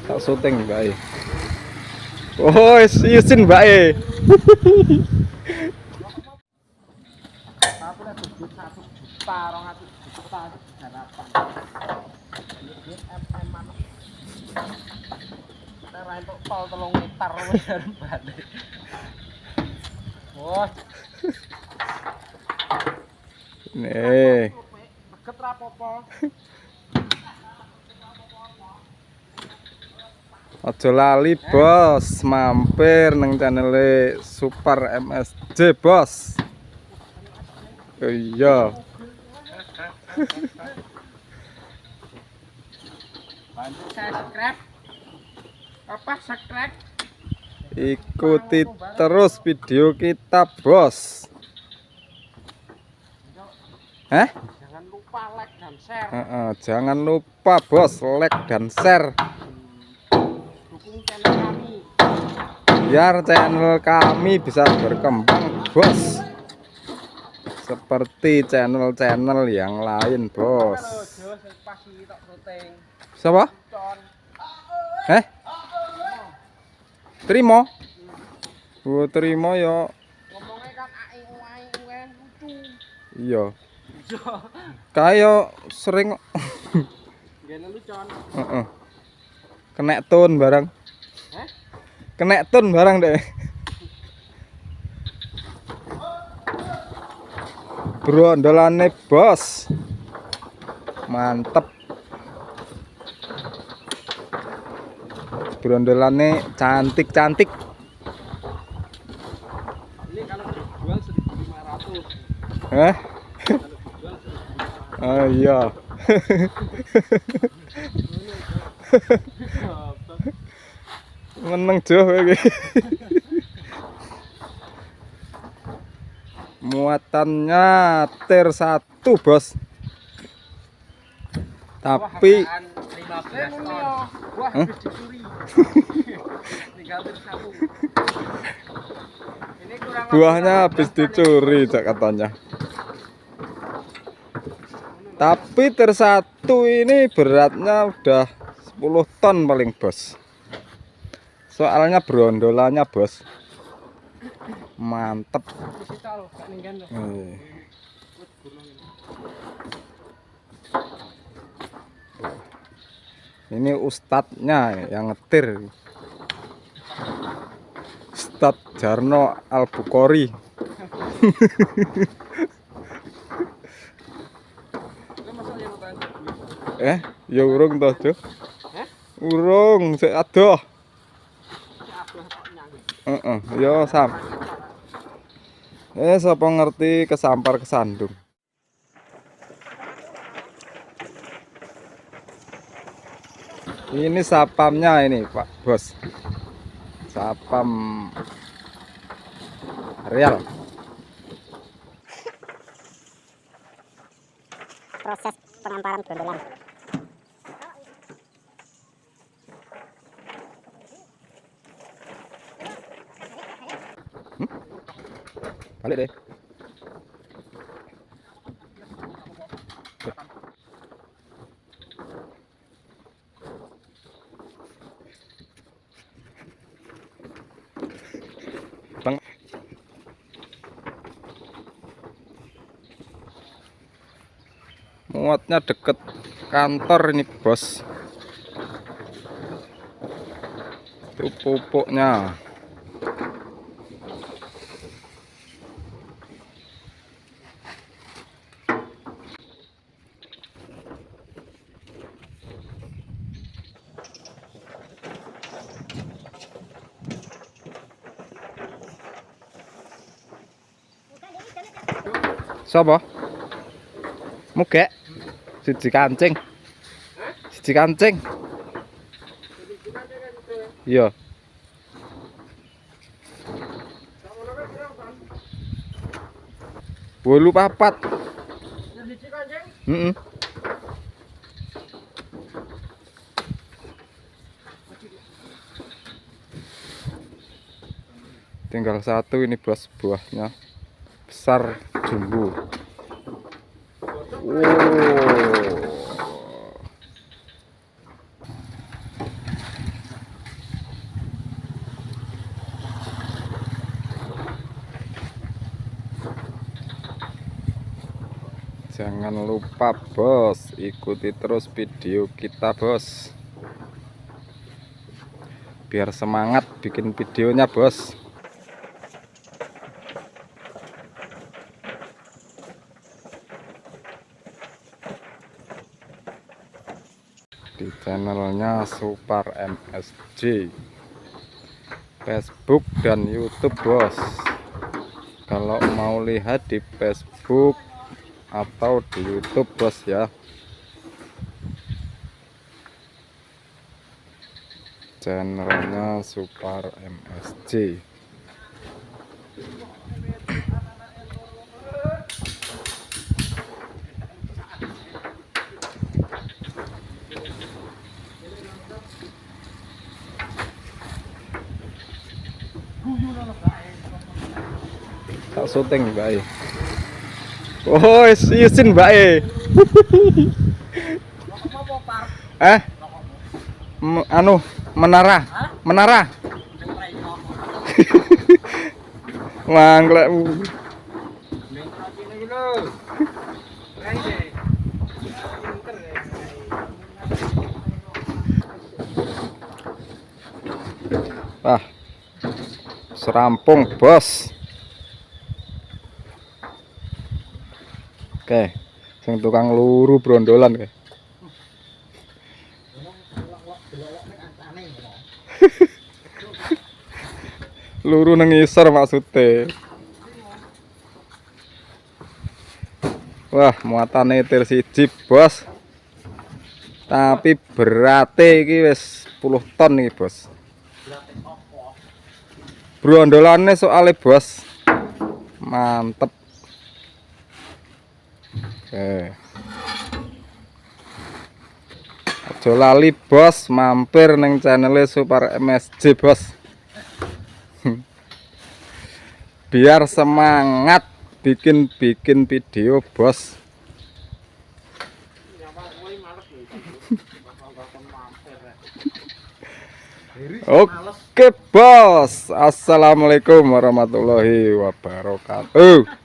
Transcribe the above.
Tak syuting mbak. Oh, isin mbak. Aku nek duit 100 juta, 200 juta harapan. Duit MM manuk. Nek ra entuk tol 3 meter wis arep balik. Wah, Nih, meget ra apa-apa. Aja lali bos, mampir nang channel Super MSJ bos. Oh, iya. Bantu subscribe. Apa subscribe? Ikuti terus video kita bos. Eh? Jangan lupa like dan share. Heeh, jangan lupa bos like dan share Dukung channel kami. Biar channel kami bisa berkembang bos, seperti channel-channel yang lain bos. Lho, Jo, sing pas iki tok syuting. Siapa? Con. Eh? Terima? Oh, terima ya. Ngomongnya kan ai u ai u kan lucu. Iya. Iya. Kayak sering. Gene lucon. Heeh. Kenek tun barang. Heh? Kenek tun barang deh. Brondolane bos. Mantep. Brondolane cantik-cantik. Ini kalau dijual 1.500. Eh? Kalau dijual 1.500. Oh iya. Meneng joh kowe iki. Muatannya tir 1, bos. Tapi Wah, 15 ton. Wah, Hah? habis dicuri. Tinggal tir 1. Ini kurang lebih Buahnya habis 15 ton ini. dicuri cak katanya. Tapi tir 1 ini beratnya udah 10 ton paling, bos. Soalnya brondolannya, bos. Mantep. Isi tol, gak ninggal lho. Iya. Wis gunung ini. Ini ustadznya yang ngetir. Ustadz Jarno Al Bukhari. Ini masa yang nonton duit? Ya urung toh, Jo. Heh? Urung, sik adoh. Si adoh kok nyang. Heeh, ya sam. Sapa ngerti kesampar kesandung. Ini sapamnya ini, Pak Bos. Sapam real. Proses pengamparan brondolan. Balik deh. Bang. Muatnya deket kantor ini, bos. Itu pupuknya. Sapa? Mugek. Siji kancing. Siji kancing. Iya. 84. Siji kancing. Heeh. Tinggal satu ini bos buahnya. Besar jumbo. Wow. Jangan lupa, bos, ikuti terus video kita, bos. Biar semangat bikin videonya, bos. Di channelnya Super MSJ, Facebook dan YouTube, bos. Kalau mau lihat di Facebook atau di YouTube, bos, ya. Channelnya Super MSJ. Tak syuting, Mbak. Oh, isin, Mbak. Eh? Anu, menara. Menara. Mangklek. Ning kene iki lho. Rene. Pinter ya. Wah. Serampung, bos. Oke, sing tukang luru brondolan kae. Delok nek kancane ngono. Luru nang ngisor maksude. Wah, muatane tir siji, bos. Tapi berate iki wis 10 ton iki, bos. Berarti opo? Brondolane soalnya, bos. Mantep. Oke. Aja lali, bos, mampir neng channel Super MSJ, bos. Biar semangat bikin-bikin video, bos. Nyawa kuwi males lho. Bakal mampir. Oke, bos. Assalamualaikum warahmatullahi wabarakatuh.